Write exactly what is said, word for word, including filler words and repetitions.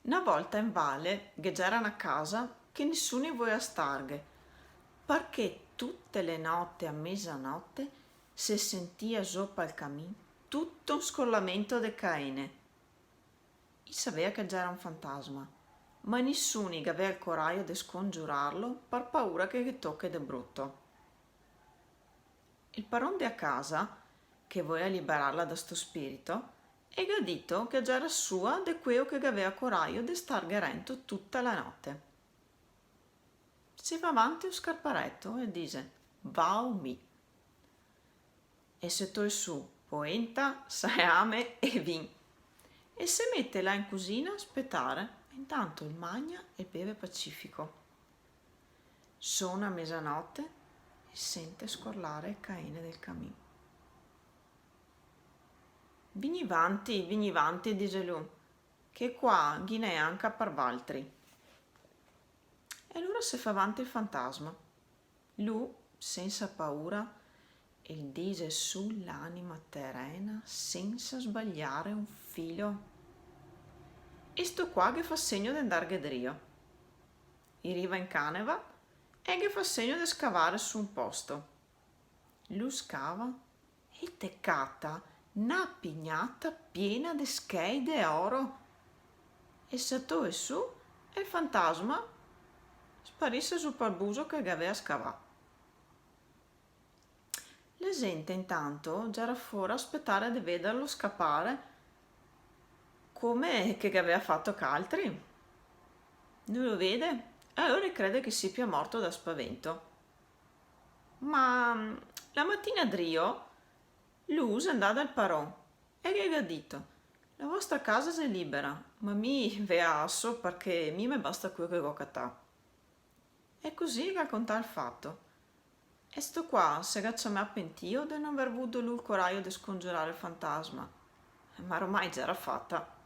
Na volta in vale ghe gera na casa che nisuni voea starghe, parché tute le note a mesanote se sentia zo pal camin tuto un scorlamento de caene. I savea che gera un fantasma, ma nisuni gavea el corajo de scongiurarlo par paura che ghe toche de bruto. El paron de a casa, che voea liberarla da sto spirito, el ga dito che a gera sua de queo che gavea corajo de starghe rento tuta la note. Se va vanti un scarpareto e dixe: "Vao mi." E se toe su poenta, saeame e vin. E se mete là in cusina a spetare, e intanto el magna e beve pacifico. Sona mesanote e sente scorlare e caene del camin. "Vigni vanti, vigni vanti", dixe lu, "che qua ghi n'è anca par valtri." E alora se fa vanti el fantasma. Lu, sensa paura, el dixe su l'anima terena sensa sbaliare un filo. E sto qua ghe fa segno de ndarghe drio. I riva in caneva e ghe fa segno de scavare su un posto. Lu scava e te cata na pignata piena de schei de oro. E se toe su, e el fantasma sparise su pal buso che el gavea scavà. La zente intanto gera fora a spetare de vederlo scapare come che gavea fato ch'altri. No lo vede? E alora crede che sipia morto da spavento. Ma, mm, la matina drio, lu xe ndà dal paron e ghe ga dito: "La vostra casa xe libera, ma mi ve a aso, parché mi me basta queo che go catà." E cusì el ga contà el fato. E sto qua se ga ciamà pentìo de no aver vudo lu el corajo de scongiurare el fantasma. Ma ormai gera fata.